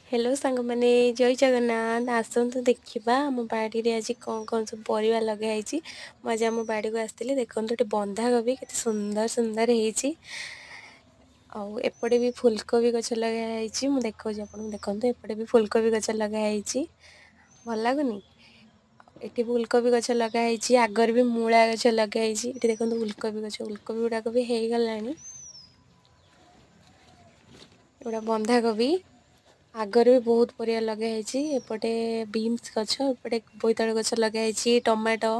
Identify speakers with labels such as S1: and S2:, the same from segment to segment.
S1: Hello ସାଙ୍ଗମାନେ, ଜୟ ଜଗନ୍ନାଥ। ଆସନ୍ତୁ ଦେଖିବା ଆମ ବାଡ଼ିରେ ଆଜି କ'ଣ କ'ଣ ସବୁ ପରିବା ଲଗା ହେଇଛି। ମୁଁ ଆଜି ଆମ ବାଡ଼ିକୁ ଆସିଥିଲି। ଦେଖନ୍ତୁ, ଏଠି ବନ୍ଧାକୋବି କେତେ ସୁନ୍ଦର ସୁନ୍ଦର ହେଇଛି। ଆଉ ଏପଟେ ବି ଫୁଲକୋବି ଗଛ ଲଗା ହେଇଛି। ମୁଁ ଦେଖାଉଛି ଆପଣଙ୍କୁ। ଦେଖନ୍ତୁ, ଏପଟେ ବି ଫୁଲକୋବି ଗଛ ଲଗା ହେଇଛି। ଭଲ ଲାଗୁନି? ଏଠି ଫୁଲକୋବି ଗଛ ଲଗା ହେଇଛି। ଆଗରେ ବି ମୂଳା ଗଛ ଲଗା ହେଇଛି। ଏଠି ଦେଖନ୍ତୁ ଉଲକୋବି ଗଛ, ଉଲକୋବି ଗୁଡ଼ାକ ବି ହେଇଗଲାଣି। ଏଗୁଡ଼ା ବନ୍ଧାକୋବି। ଆଗରେ ବି ବହୁତ ପରିବା ଲଗା ହେଇଛି। ଏପଟେ ବିନ୍ସ ଗଛ, ଏପଟେ ବୋଇତାଳୁ ଗଛ ଲଗା ହେଇଛି, ଟମାଟୋ।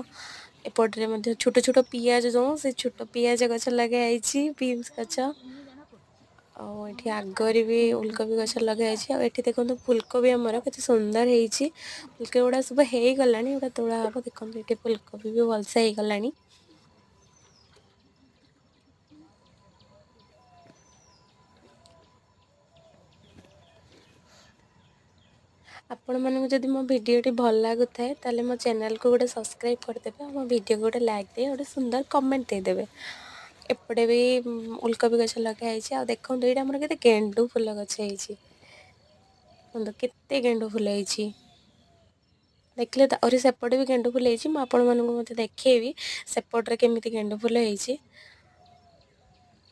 S1: ଏପଟରେ ମଧ୍ୟ ଛୋଟ ଛୋଟ ପିଆଜ ଯେଉଁ, ସେ ଛୋଟ ପିଆଜ ଗଛ ଲଗା ହେଇଛି, ବିନ୍ସ ଗଛ। ଆଉ ଏଠି ଆଗରେ ବି ଉଲକୋବି ଗଛ ଲଗା ହେଇଛି। ଆଉ ଏଠି ଦେଖନ୍ତୁ, ଫୁଲକୋବି ଆମର କେତେ ସୁନ୍ଦର ହେଇଛି। ଫୁଲକୋବି ଗୁଡ଼ା ସବୁ ହେଇଗଲାଣି, ଏଗୁଡ଼ା ତୋଳା ହବ। ଦେଖନ୍ତୁ, ଏଠି ଫୁଲକୋବି ବି ଭଲସେ ହେଇଗଲାଣି। ଆପଣମାନଙ୍କୁ ଯଦି ମୋ ଭିଡ଼ିଓଟି ଭଲ ଲାଗୁଥାଏ, ତାହେଲେ ମୋ ଚ୍ୟାନେଲକୁ ଗୋଟେ ସବସ୍କ୍ରାଇବ୍ କରିଦେବେ ଆଉ ମୋ ଭିଡ଼ିଓକୁ ଗୋଟେ ଲାଇକ୍ ଦେଇ ଗୋଟେ ସୁନ୍ଦର କମେଣ୍ଟ ଦେଇଦେବେ। ଏପଟେ ବି ଉଲକୋବି ଗଛ ଲଗା ହେଇଛି। ଆଉ ଦେଖନ୍ତୁ, ଏଇଟା ଆମର କେତେ ଗେଣ୍ଡୁ ଫୁଲ ଗଛ ହେଇଛି। ଦେଖନ୍ତୁ, କେତେ ଗେଣ୍ଡୁ ଫୁଲ ହେଇଛି, ଦେଖିଲେ ତ? ଆହୁରି ସେପଟେ ବି ଗେଣ୍ଡୁ ଫୁଲ ହେଇଛି। ମୁଁ ଆପଣମାନଙ୍କୁ ମଧ୍ୟ ଦେଖେଇବି ସେପଟରେ କେମିତି ଗେଣ୍ଡୁ ଫୁଲ ହେଇଛି।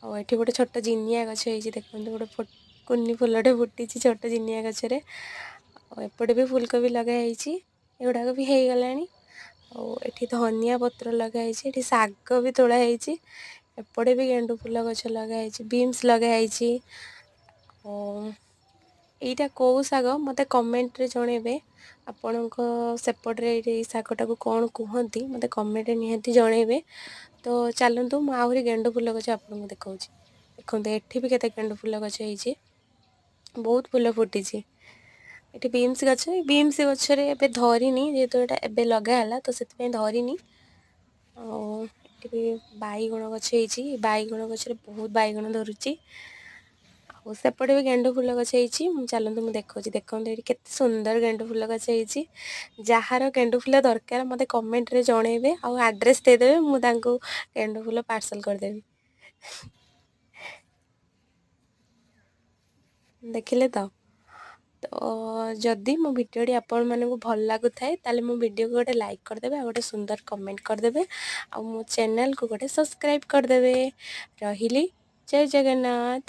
S1: ଆଉ ଏଠି ଗୋଟେ ଛୋଟ ଜିନିଆ ଗଛ ହେଇଛି। ଦେଖନ୍ତୁ, ଗୋଟେ କୁନି ଫୁଲଟେ ଫୁଟିଛି ଛୋଟ ଜିନିଆ ଗଛରେ। ଆଉ ଏପଟେ ବି ଫୁଲକୋବି ଲଗା ହେଇଛି, ଏଗୁଡ଼ାକ ବି ହେଇଗଲାଣି। ଆଉ ଏଠି ଧନିଆ ପତ୍ର ଲଗା ହେଇଛି। ଏଠି ଶାଗ ବି ତୋଳା ହେଇଛି। ଏପଟେ ବି ଗେଣ୍ଡୁ ଫୁଲ ଗଛ ଲଗା ହେଇଛି, ବିନ୍ସ ଲଗା ହେଇଛି। ଆଉ ଏଇଟା କେଉଁ ଶାଗ, ମୋତେ କମେଣ୍ଟରେ ଜଣେଇବେ। ଆପଣଙ୍କ ସେପଟରେ ଏଇଠି ଏଇ ଶାଗଟାକୁ କ'ଣ କୁହନ୍ତି, ମୋତେ କମେଣ୍ଟରେ ନିହାତି ଜଣେଇବେ। ତ ଚାଲନ୍ତୁ, ମୁଁ ଆହୁରି ଗେଣ୍ଡୁ ଫୁଲ ଗଛ ଆପଣଙ୍କୁ ଦେଖାଉଛି। ଦେଖନ୍ତୁ, ଏଠି ବି କେତେ ଗେଣ୍ଡୁ ଫୁଲ ଗଛ ହେଇଛି, ବହୁତ ଫୁଲ ଫୁଟିଛି। ଏଠି ବିନ୍ସ ଗଛ। ଏଇ ବିନ୍ସ ଗଛରେ ଏବେ ଧରିନି, ଯେହେତୁ ଏଇଟା ଏବେ ଲଗା ହେଲା, ତ ସେଥିପାଇଁ ଧରିନି। ଆଉ ଏଠି ବି ବାଇଗଣ ଗଛ ହେଇଛି। ବାଇଗଣ ଗଛରେ ବହୁତ ବାଇଗଣ ଧରୁଛି। ଆଉ ସେପଟେ ବି ଗେଣ୍ଡୁ ଫୁଲ ଗଛ ହେଇଛି। ମୁଁ ଚାଲନ୍ତୁ, ମୁଁ ଦେଖାଉଛି। ଦେଖନ୍ତୁ, ଏଇଠି କେତେ ସୁନ୍ଦର ଗେଣ୍ଡୁ ଫୁଲ ଗଛ ହେଇଛି। ଯାହାର ଗେଣ୍ଡୁ ଫୁଲ ଦରକାର, ମୋତେ କମେଣ୍ଟରେ ଜଣେଇବେ ଆଉ ଆଡ୍ରେସ୍ ଦେଇଦେବେ। ମୁଁ ତାଙ୍କୁ ଗେଣ୍ଡୁ ଫୁଲ ପାର୍ସଲ୍ କରିଦେବି। ଦେଖିଲେ ତ? ତ ଯଦି ମୋ ଭିଡ଼ିଓଟି ଆପଣମାନଙ୍କୁ ଭଲ ଲାଗୁଥାଏ, ତାହେଲେ ମୋ ଭିଡ଼ିଓକୁ ଗୋଟେ ଲାଇକ୍ କରିଦେବେ ଆଉ ଗୋଟେ ସୁନ୍ଦର କମେଣ୍ଟ କରିଦେବେ ଆଉ ମୋ ଚ୍ୟାନେଲକୁ ଗୋଟେ ସବସ୍କ୍ରାଇବ୍ କରିଦେବେ। ରହିଲି, ଜୟ ଜଗନ୍ନାଥ।